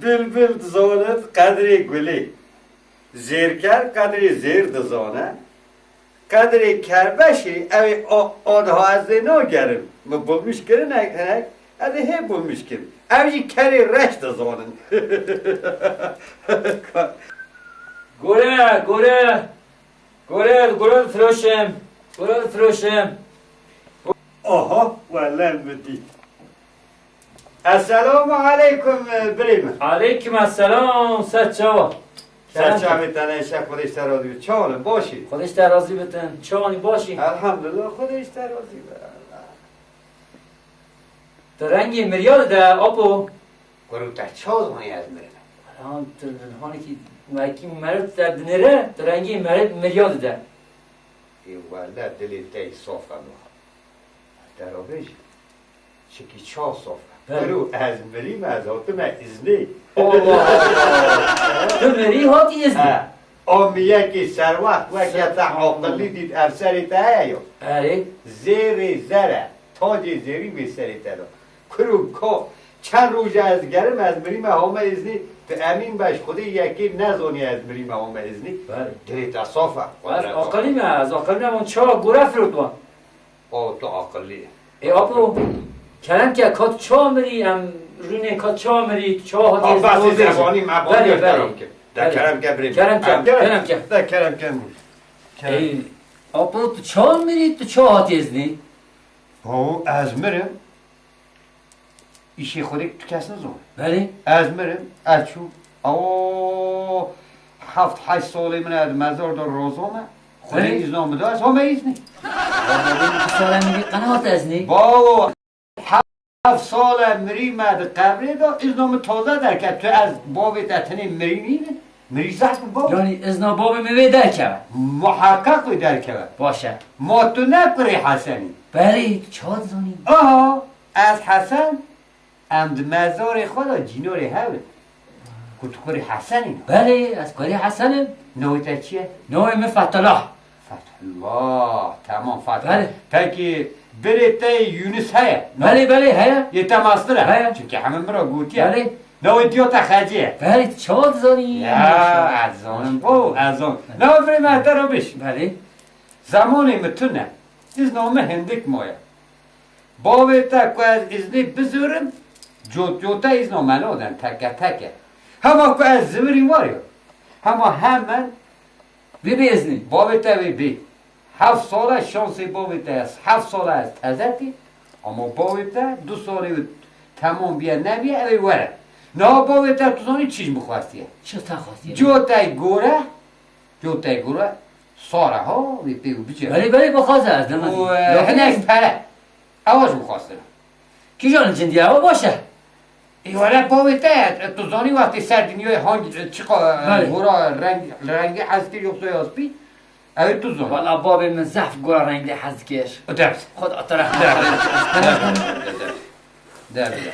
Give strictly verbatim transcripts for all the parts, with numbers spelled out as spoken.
Bilbil dizanin qedrê gulê. Zêrker qedrê zêr dizane. Qedrê kerbeşê ew ê a-, aniha ez lê nagerim. Min bulmîş kirin hinek, ez ê hê bulmîş kim. Ew jî kerê reş dizanin. Gore, gore. Gore, gore difiroşim. Gore difiroşim. Aha, wele min dît. Esselamu aleykum, birê min. Aleykum esselam, ser çawa? Ser çavê te ne, şef, Xwedê ji te razî be. Çawan in, baş î? Xwedê ji te razî bitin. Çawan î, baş î? Elhamdulillah, Xwedê ji te razî be. Tu rengê miriya dide, apo. Kuro, te çawa zanî ez mirim? Lan tu hanekî wekî meriv te dinêre, tu rengê meriv miriya dide. Ê wele dilê te yî saf e ma. Te rabêjî. Çikî çawa saf e? Belê. Kuro, ez mirîm, ez hatime îznê. Allah Allah! Tu mirî hatî îznê? He. A miyekî serwext weke te aqilî dît, ev serê te heye yo. Erê. Zêrê zer e, tacê zêrî vê serê te de. Kuro, ka çend roj e ez gerim, ez mirîme hame îznî, tu emîn be, ji Xwedê yekê nezanî ez mirîme hame îznî. Belê. Dilê te saf e. Ez aqilî me, ez aqilî me, wan çawa gore firot wan. O, tu aqilî. Ê apo, kerem ke, ka tu çawa mirî, em rûnê, ka tu çawa mirî, tu çawa hatî îznî? Belê, belê. De kerem ke birê. Kerem ke, kerem ke. De kerem ke. Ey, apo, tu çawa mirî, tu çawa hatî îznî? Ho, ez mirim. Îşê Xwedê tu kes nizane. Belê. Ez mirim, ez çûm. Awo, heft heşt salê min e di mezar de razame. Xwedê îzna min da, ez hame îznî. Baba, tu sala min qenat ez nî. Bawo, heft sal e mirî me di qebrê de, îzna min taze derket. Tu ez bavê te tenê mirî nînin. Mirî zehf bû bab. Yanî izna babê min wê derkeve? Muheqeq wê derkeve. Baş e. Ma tu ne kurê Hesen î? Belê, tu çawa dizanî? Aha, ez Hesen, em di mezarê xwe de cînorê hev in. Ku tu kurê Hesen î? Belê, ez kurê Hesen im. Navê te çi ye? Navê min Fethullah. Fethullah, temam, Fethullah. Belê. Pekî birê te Yunus heye? Belê, belê, heye. Yê te mastir e? Heye. Çimkî heme min re gotiye. Belê. Navê diya te Xecê ye. Belê, tu çawa dizanî? Ya, ez zanim. O, ez zanim. Navê birê me te re biş. Belê. Zemanê min tune. Îzna min hindik maye. Bavê te ku ez îznê bizorim, cot cota îzna me naden, teke teke. Hema ku ez zivirî war ya. Hema hemen Bê bê îznî. Bavê te wê bê. Heft sal e şansê bavê te ez. Heft sal e ez teze tê. Ama bavê te du salê wê temam biye nebiye, ew ê were. Niha bavê te tu zanî çi ji min xwestiye? Çi te xwestiye? Cotey gore, cotey gore, sare ha, wê pê û bicere. Belê, belê, bixwaze ez dema. Û, e, hinek pere. Ew ji min xwestine. Kîjan li cindiya ew baş e? Ê were bavê te ye, tu zanî wextê ser dinyayê hangî, çiqa, Belê. Hora reng, li rengê hez kir yoksa ya spî, ew ê tu zanî. Wala babê min zehf gora rengê hez dikir. De. Xweda te rehmet. De. De. De. De.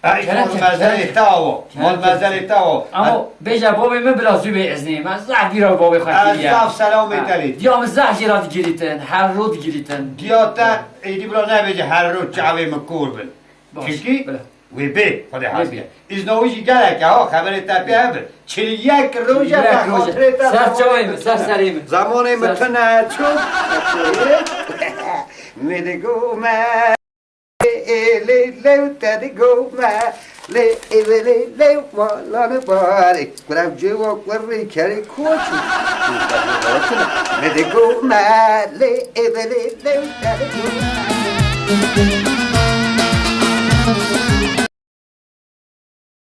Ey, Kerem, malmezerê kerem. Te awo. Kerem, kerem. Malmezerê te awo. Amo, bêje bavê min bila zû bê îznê. Me zaf bîra bavê xwe kiriye. Ez zaf selamê te lê. Diya min zaf jê re digirîtin. Her ro digirîtin. Diya te êdî bila nebêje her ro çavê min kor bin. Baş, çimkî bila. Wê bê, Xwedê Wê bê. Hezkiye. Îzna wî jî gelek e, ha, xeberê te pê hebin. Çil yek roj e, Çil yek roj e. Xatirê te. Ser çavê min, ser serê min. Zamanê min tune çû. Mêdê gome. Ê lê lew te digo me, lê ê lê lê lew malanê barê. Kurev cêwa kurrê kerê koçû. Me digo me, lê ê lê lew te digo me.